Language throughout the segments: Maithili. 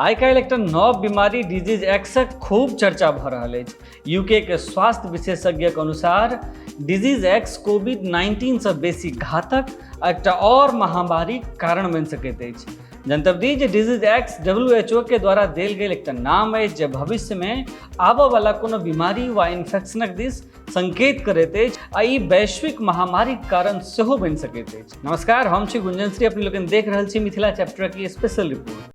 आइ काल्हि एकटा नव बीमारी डिजीज एक्सक खूब चर्चा भऽ रहल अछि। यूके के स्वास्थ्य विशेषज्ञक अनुसार डिजीज एक्स कोविड 19 सँ बेसी घातक आ एकटा आओर महामारीक कारण बनि सकैत अछि। जनतब दी जे डिजीज एक्स WHO के द्वारा देल गेल एकटा नाम अछि जे भविष्यमे आबयवला कोनो बीमारी वा इन्फेक्शनक दिस संकेत करैत अछि आ ई वैश्विक महामारीक कारण सेहो बनि सकैत अछि। नमस्कार, हम छी गुंजन श्री, अपने लोकनि देख रहल छी मिथिला चैप्टर की स्पेशल रिपोर्ट।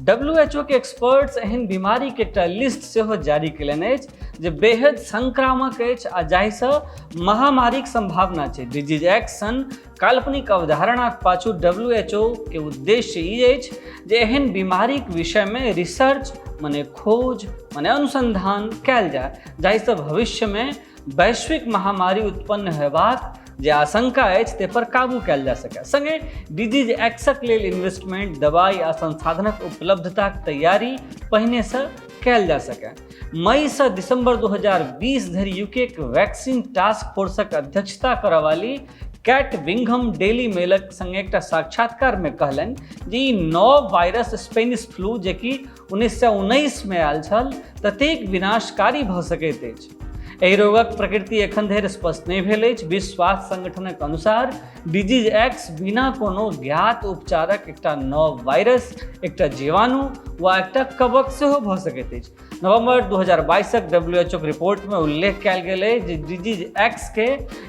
WHO के एक्सपर्ट्स एहन बीमारी के एकटा लिस्ट सेहो जारी कयलनि अछि जे बेहद संक्रामक अछि आ जाहिसँ महामारीक संभावना छै। डिजीज एक्स सन काल्पनिक अवधारणाक पाछू WHO के उद्देश्य ई अछि जे एहन बीमारीक विषयमे रिसर्च मने खोज मने अनुसंधान कयल जाय, जाहिसँ भविष्यमे वैश्विक महामारी उत्पन्न होयबाक जे आशंका अछि ताहि पर काबू कयल जा सकय। संगे डिजीज एक्सक लेल इन्वेस्टमेंट, दवाई आ संसाधनक उपलब्धताक तैयारी पहिनेसँ कयल जा सकय। मईसँ दिसंबर 2020 धरि यूकेक वैक्सीन टास्क फोर्सक अध्यक्षता करऽ वाली कैट विंघम डेली मेलक संगे एकटा साक्षात्कारमे कहलनि जे ई नव वायरस स्पेनिश फ्लू जे कि 1919 मे आयल छल ततेक विनाशकारी भऽ सकैत अछि। एहि रोगक प्रकृति एखन धरि स्पष्ट नहि भेल अछि। विश्व स्वास्थ्य संगठनक अनुसार डिजीज एक्स बिना कोनो ज्ञात उपचारक एकटा नव वायरस, एकटा जीवाणु वा एकटा कवक सेहो भऽ सकैत अछि। नवंबर 2022क WHO के रिपोर्टमे उल्लेख कयल गेल अछि जे डिजीज एक्स के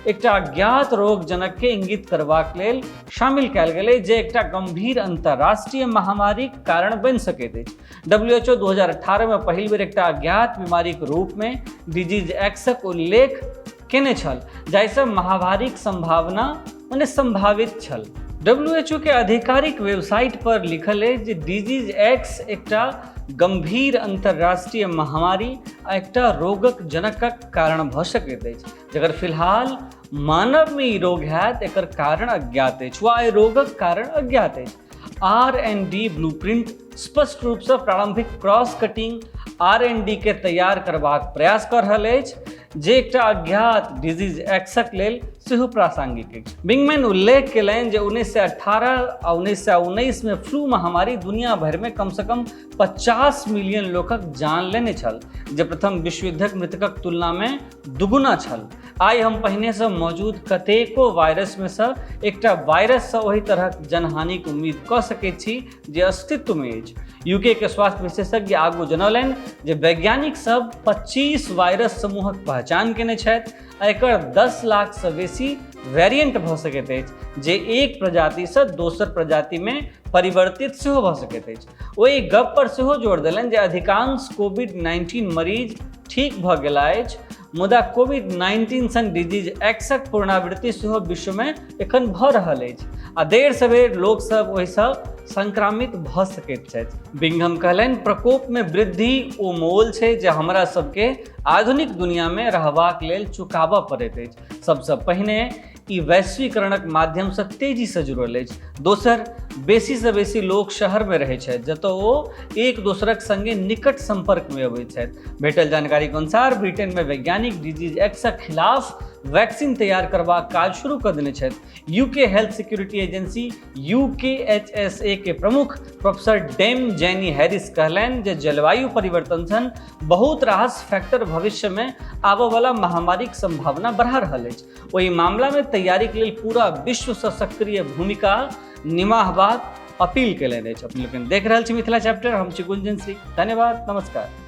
एकटा अज्ञात रोगजनक के इंगित करबाक लेल शामिल कयल गेल अछि जे एकटा गंभीर अंतर्राष्ट्रीय महामारीक कारण बनि सकैत अछि। WHO 2018 मे पहिल बेर एकटा अज्ञात बीमारीक रूपमे डिजीज एक्सक उल्लेख केने छल, जाहिसँ महामारीक संभावना मने संभावित छल। WHO के आधिकारिक वेबसाइट पर लिखल अछि जे डिजीज एक्स एकटा गंभीर अंतर्राष्ट्रीय महामारी आ एकटा रोगक जनकक कारण भऽ सकैत अछि, जकर फिलहाल मानवमे ई रोग हैत एकर कारण अज्ञात अछि वा एहि रोगक कारण अज्ञात अछि। आर एन डी ब्लूप्रिंट स्पष्ट रूपसँ प्रारंभिक क्रॉस कटिंग आर&डी के तैयार करबाक प्रयास कऽ रहल अछि, जे एकटा अज्ञात डिजीज एक्सक लेल सेहो प्रासंगिक अछि। बिंगमैन उल्लेख कयलनि जे 1918 आ 1919 मे फ्लू महामारी दुनिया भरिमे कमसँ कम 50 मिलियन लोकक जान लेने छल, जे प्रथम विश्वयुद्धक मृतकक तुलनामे दुगुना छल। आइ हम पहिनेसँ मौजूद कतेको वायरसमे सँ एकटा वायरससँ ओहि तरहक जनहानिक उम्मीद कऽ सकैत छी जे अस्तित्वमे अछि। यूके के स्वास्थ्य विशेषज्ञ आगू जनौलनि जे वैज्ञानिक सब 25 वायरस समूहक पहचान केने छथि आ एकर 10 लाखसँ बेसी वेरिएंट भऽ सकैत अछि, जे एक प्रजातिसँ दोसर प्रजातिमे परिवर्तित सेहो भऽ सकैत अछि। ओ एहि गप पर सेहो जोर देलनि जे अधिकांश कोविड 19 मरीज ठीक भऽ गेला अछि, मुदा कोविड 19 सन डिजीज एक्सक पुनरावृत्ति सेहो विश्वमे एखन भऽ रहल अछि आ देर सवेर लोकसभ ओहिसँ संक्रामित भऽ सकैत छथि। बिंघम कहलनि, प्रकोपमे वृद्धि ओ मोल छै जे हमरा सबके आधुनिक दुनियामे रहबाक लेल चुकाबऽ पड़ैत अछि। सबसँ पहिने ई वैश्वीकरणक माध्यमसँ तेजीसँ जुड़ल अछि। दोसर, बेसीसँ बेसी लोक शहरमे रहैत छथि, जतय ओ एक दोसरक सङ्गे निकट सम्पर्कमे अबैत छथि। भेटल जानकारीक अनुसार ब्रिटेनमे वैज्ञानिक डिजीज एक्सक खिलाफ वैक्सीन तैयार करबाक काज शुरू कऽ देने छथि। UK health security agency UKHSA के प्रमुख प्रोफेसर डेम जेनी हैरिस कहलनि जे जलवायु परिवर्तन सन बहुत रास फैक्टर भविष्यमे आबयवला महामारीक संभावना बढ़ा रहल अछि। ओहि मामलामे तैयारीक लेल पूरा विश्वसँ सक्रिय भूमिका निमाहबाक अपील कयलनि अछि। अपने लोकनि देख रहल छी मिथिला चैप्टर, हम छी गुंजन सिंह। धन्यवाद, नमस्कार।